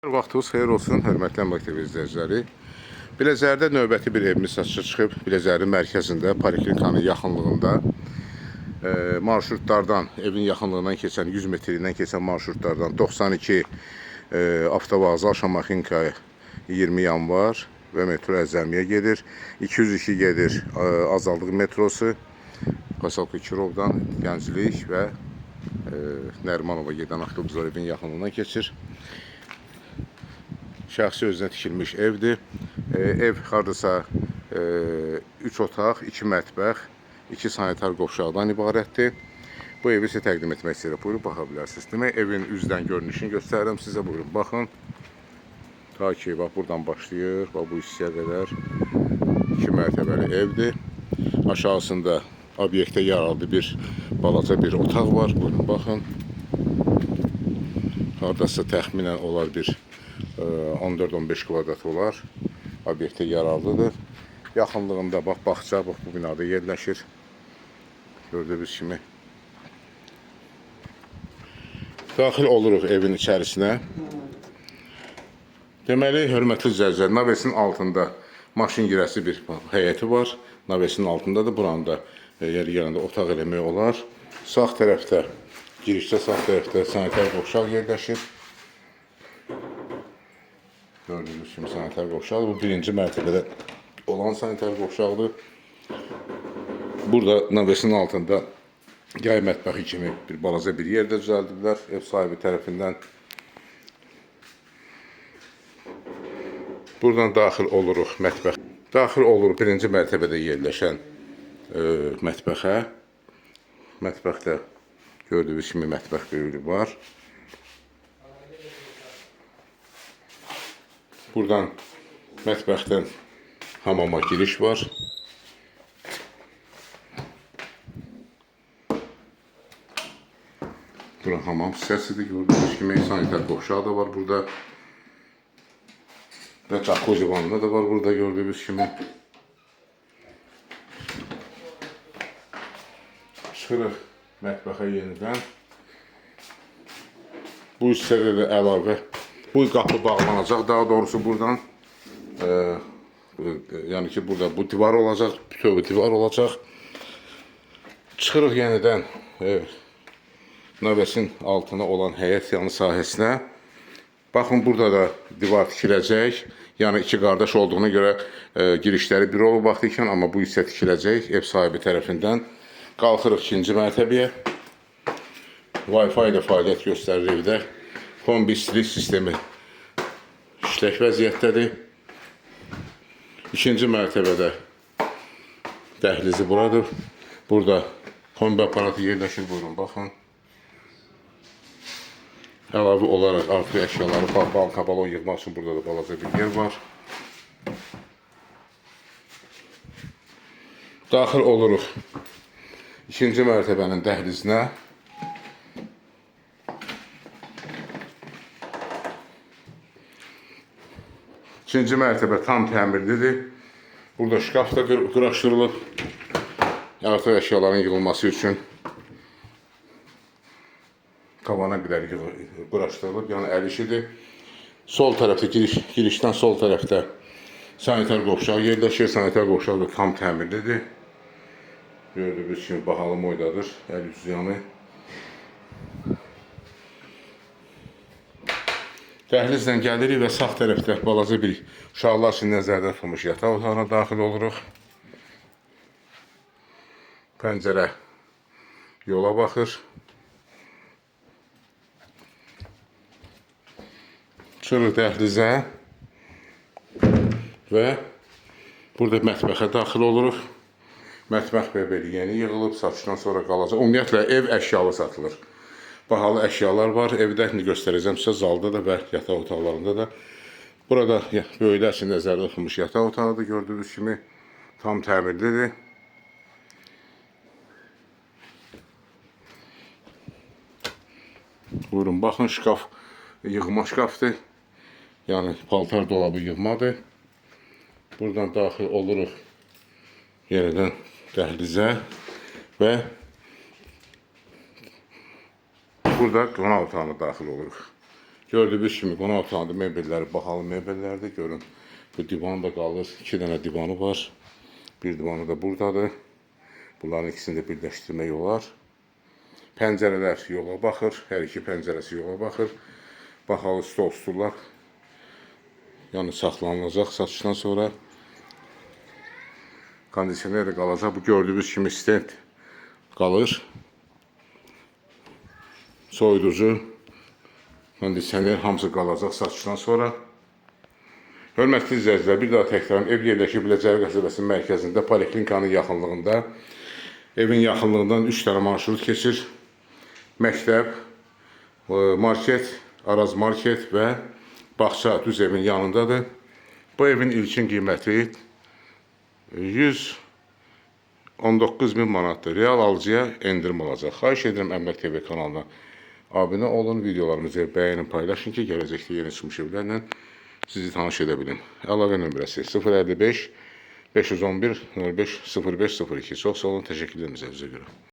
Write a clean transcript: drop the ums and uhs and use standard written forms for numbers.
Vaxtınız xeyir olsun, hörmətli Əmlak TV izləyiciləri. Biləcərdə növbəti bir evimiz satışa çıxıb. Biləcərin mərkəzində, poliklinikanın yaxınlığında marşrutlardan, evin yaxınlığından keçən, 100 metrindən keçən marşrutlardan 92 avtovağzal Şamaxinka 20 yanvar və metro Əzəmiyə gedir. 202 gedir Azaldıq metrosu, Poselka Kirovdan Gənclik və Nərimanova gedən avtobuslar evin yaxınlığından keçir. Şəxsi özünə tikilmiş evdir. Ev hardasa 3 otaq, 2 mətbəx, 2 sanitar qovşaqdan ibarətdir. Bu evi sizə təqdim etmək istəyirəm. Buyurun, baxa bilərsiniz. Demək, evin üzdən görünüşünü göstərirəm sizə. Buyurun, baxın. Ta ki, bax, buradan başlayır. Bax, bu hissəyə qədər 2 mərtəbəli evdir. Aşağısında obyektə yararlı bir balaca bir otaq var. Buyurun, baxın. Hardasa təxminən olar bir 14-15 kvadrat olar. Obyektə yararlıdır. Yaxınlığında bax bağça, bax bu binada yerləşir. Gördüyünüz kimi. Daxil oluruq evin içərisinə. Deməli, hörmətli izləyicilər, navesin altında maşın girəsi bir həyəti var. Navesin altında da buranın da yeri gələndə otaq eləmək olar. Sağ tərəfdə, girişdə sağ tərəfdə sanitar qovşaq yerləşir. Gördüyünüz kimi sanitar qovşaqdır. Bu birinci mərtəbədə olan sanitar qovşaqdır. Burada navesin altında yay mətbəxi kimi bir balaca bir yer də düzəldiblər ev sahibi tərəfindən. Buradan daxil oluruq mətbəx. Daxil oluruq birinci mərtəbədə yerləşən mətbəxə. Mətbəxdə gördüyünüz kimi mətbəx böyüklüyü var. Buradan mətbəxdən hamama giriş var. Bura hamam hissəsidir. Gördüyünüz kimi sanitar qovşağı da var burada. Və jacuzzi vanna da var burada gördüyünüz kimi. Çıxırıq mətbəxə yenidən. Bu hissədə də əlavə bu qapı bağlanacaq. Daha doğrusu buradan yəni ki burada bu divar olacaq, bütöv divar olacaq. Çıxırıq yenidən navesin altına olan həyət yanı sahəsinə. Baxın, burada da divar tikiləcək. Yəni iki qardaş olduğuna görə girişləri bir olub vaxtı ikən, amma bu hissə tikiləcək ev sahibi tərəfindən. Qalxırıq ikinci mərtəbəyə. Wi-Fi ilə fəaliyyət göstərir evdə. Kombi istilik sistemi işlək vəziyyətdədir. İkinci mərtəbədə dəhlizi buradır. Burada kombi aparatı yerləşir. Buyurun, baxın. Əlavə olaraq artıq əşyaları, balka, balon yığmaq üçün burada da balaca bir yer var. Daxil oluruq ikinci mərtəbənin dəhlizinə. İkinci mərtəbə tam təmirlidir. Burada şkaf da quraşdırılıb. Artıq əşyaların yığılması üçün tavana qədər quraşdırılıb, yəni əl işidir. Sol tərəfdə, girişdən sol tərəfdə sanitar qovşaq yerləşir. Sanitar qovşaq da tam təmirlidir. Gördüyünüz kimi bahalı moydadır, əl üz yanı. Dəhlizlə gəlirik və sağ tərəfdə balaca bir uşaqlar üçün nəzərdə tutulmuş yataq otağına daxil oluruq. Pəncərə yola baxır. Çıxırıq dəhlizə və burada mətbəxə daxil oluruq. Mətbəx mebeli yeni yığılıb, satışdan sonra qalacaq. Ümumiyyətlə, ev əşyalı satılır. Bahalı əşyalar var. Evdə indi göstərəcəm sizə zalda da və yataq otaqlarında da. Burada böyüklər üçün nəzərdə tutulmuş yataq otağıdır. Gördüyünüz kimi tam təmirlidir. Buyurun, baxın, şkaf yığma şkafdır. Yəni paltar dolabı yığmadır. Buradan daxil oluruq yenidən dəhlizə və burada qonaq otağına daxil oluruq. Gördüyünüz kimi qonaq otağında mebelləri bahalı mebellərdir. Görün, bu divan da qalır. 2 dənə divanı var. Bir divanı da buradadır. Bunların ikisini də birləşdirmək olar. Pəncərələr yola baxır. Hər iki pəncərəsi yola baxır. Bahalı stol, stullar. Yəni saxlanılacaq satışdan sonra. Kondisioner də qalacaq. Bu gördüyünüz kimi stent qalır. Soyuducu, kondisioner hamısı qalacaq satışdan sonra. Hörmətli izləyicilər, bir daha təkrarlayıram, ev yerləşir Biləcəri qəsəbəsinin mərkəzində, poliklinikanın yaxınlığında. Evin yaxınlığından 3 dənə marşrut keçir. Məktəb, market, Araz market və bağça düz evin yanındadır. Bu evin ilkin qiyməti 119 min manatdır. Real alıcıya endirim olacaq. Xahiş edirəm Əmlak TV kanalına abunə olun, videolarımızı bəyənin, paylaşın ki, gələcəkdə yeni çıxmış evlərlə sizi tanış edə bilim. Əlaqə nömrəsi 055 511 05 05 02. Çox sağ olun, təşəkkür edirəm izlədiyinizə görə.